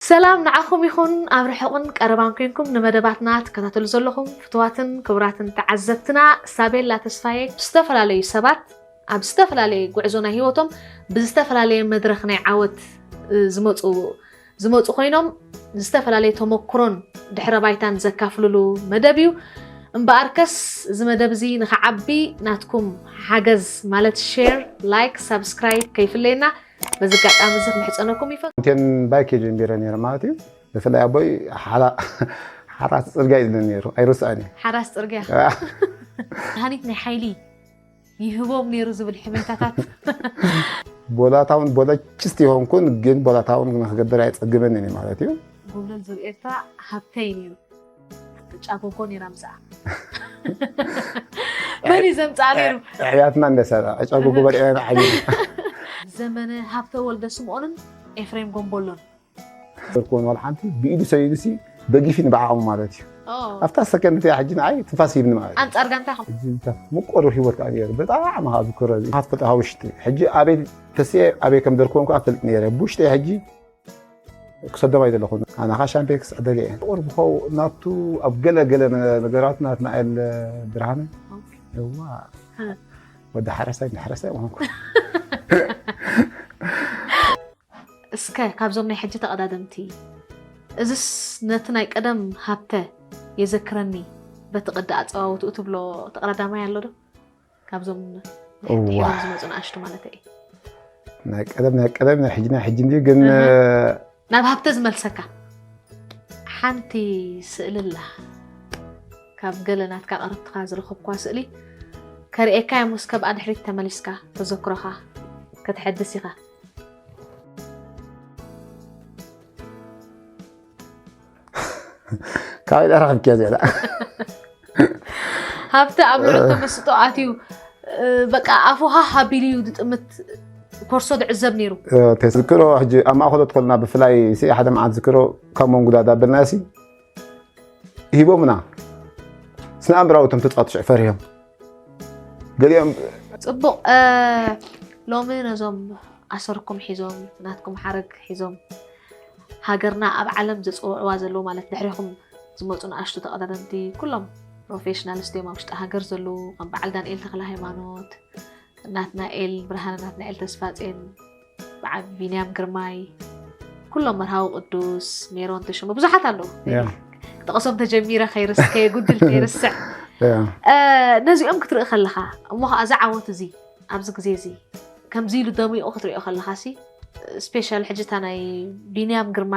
ሰላም ንዓኹም ይኹን፣ ኣብ ርሑቕን ቀረባን ኮንኩም ንመደባትና ትከታተሉ ዘለኹም ፍትዋትን ክቡራትን ተዓዘብትና፣ ሳቤላ ተስፋዬ ብዝተፈላለዩ ሰባት ኣብ ዝተፈላለየ ጉዕዞ ናይ ህይወቶም ብዝተፈላለየ መድረኽ ናይ ዓወት፣ እ፣ ዝመፁ ዝመፁ ኮይኖም ዝተፈላለየ ተመክሮን ድሕረ ባይታን ዘካፍሉሉ መደብ እዩ። እምበኣርከስ እዚ መደብ እዚ ንኽዓቢ ናትኩም ሓገዝ ማለት ሼር፣ ላይክ፣ ሳብስክራይብ ከይፍለየና በዚ ኣጋጣሚ እዚ ክምሕፀነኩም ይፈቱ። ቴን ባይክ ጀሚረ ነይረ ማለት እዩ። ብፍላይ ኣቦይ ሓራ- ሓራስ ፅርግያ እዩ ዝብለኒ ነይሩ፣ ኣይርስኣን እዩ። ሓራስ ፅርግያ ሃኒት ናይ ሓይሊ ይህቦም ነይሩ ዝብል ሕሜታታት ቦላታውን ቦለችስት ይሆንኩን ግን ቦላታውን ንክገብር ኣይፀግመንን እዩ ማለት እዩ። ጎብለል ዞብ ኤርትራ ሃብተይ ነይሩ። ጫጎጎ ነይራ ምስኣ መን እዩ ዘምፅኣ ነይሩ? ሕያትና እንደሰራ ዕጫ ጎጎ በልዕና ንዓቢ ዘመነ ሃብተ ወልደ ስምኦንን ኤፍሬም ጎንቦሎን ዘርኮን ዋላ ሓንቲ ብኢዱ ሰይዱሲ በጊፊ ንባዓሙ ማለት እዩ። ኦ፣ ኣብታ ሰከንድ እቲኣ ሕጂ ንዓይ ትንፋስ ሂብኒ ማለት እዩ። ኣንፃር ጋንታ ኢኹም። እዚ ምቁር ህይወት ከዓ ነይሩ። ብጣዕሚ ካብ ዝክሮ እዚ ሃፍ ፍልጥ ውሽጢ ሕጂ ኣበይ ተስኤ ኣበይ ከም ዘርኮን ከዓ ፍልጥ ነይረ። ብውሽጢ ሕጂ ክሰዶም ኣይደለኹን ኣነ ከዓ ሻምፔክስ ዕደል እየ። ቁር ብኸው ናቱ ኣብ ገለ ገለ ነገራት ናት ናኤል ብርሃነ እዋ ወዲ ሓረሳይ እንዳ ሓረሳይ ምዃንኩ እስከ ካብዞም ናይ ሕጂ ተቐዳደምቲ እዝስ ነቲ ናይ ቀደም ሃብተ የዘክረኒ በቲ ቅዲ ኣጸዋውትኡ ትብሎ ተቐዳዳማይ ኣሎ ዶ? ካብዞም እዋ። ድሒሮም ዝመፁ ንኣሽቱ ማለት እየ። ናይ ቀደም ናይ ቀደም ናይ ሕጂ ናይ ሕጂ እንዲ ግን ናብ ሃብተ ዝመልሰካ ሓንቲ ስእሊ ኣላ። ካብ ገለ ናትካ ቀረብትኻ ዝረኸብኳ ስእሊ ከርእየካ እየ። ምስ ከብኣ ድሕሪት ተመሊስካ ተዘክሮኻ ከተሐድስ ኢኻ። ካበይ ዳ ረኸብክያ እዚኣ? ሃብተ ኣብ ልዑል ተመስጦ ኣትዩ፣ እ፣ በቃ ኣፉ ሃህ ኣቢሉ እዩ ዝጥምት ኮርሶ ዝዕዘብ ነይሩ። ተዝክሮ ሕጂ ኣብ ማእኸሎ ትኾልና ብፍላይ ሲ ሓደ መዓት ዝክሮ ካብ መንጉዳ ዳበልና ሲ ሂቦምና ስነ ኣእምራዊ እቶም ተፃወቱ ሽዑ ፈሪሆም ገሊኦም ጽቡቕ፣ እ፣ ሎሚ ነዞም ኣሰርኩም ሒዞም ናትኩም ሓረግ ሒዞም ሃገርና ኣብ ዓለም ዘፅውዕዋ ዘለዉ ማለት ድሕሪኹም ዝመፁ ንኣሽቱ ተቐዳደምቲ ኩሎም ፕሮፌሽናልስት እዮም ኣብ ውሽጢ ሃገር ዘለዉ ከም በዓል ዳንኤል ተኽለ ሃይማኖት ናትናኤል ብርሃነ ናትናኤል ተስፋጼን በዓል ቢንያም ግርማይ ኩሎም መርሃዊ ቅዱስ ሜሮን ተሾመ ብዙሓት ኣለዉ ያ። ጠቐሶም ተጀሚረ ከይርስ ከየጉድል ከይርስዕ ያ። እ፣ ነዚኦም ክትርኢ ከለኻ እሞ ከዓ እዚ ዓወት እዚ ኣብዚ ግዜ እዚ ከምዚ ኢሉ ደሚቑ ክትሪኦ ከለኻ ሲ ስፔሻል ሕጂ እታ ናይ ቢንያም ግርማይ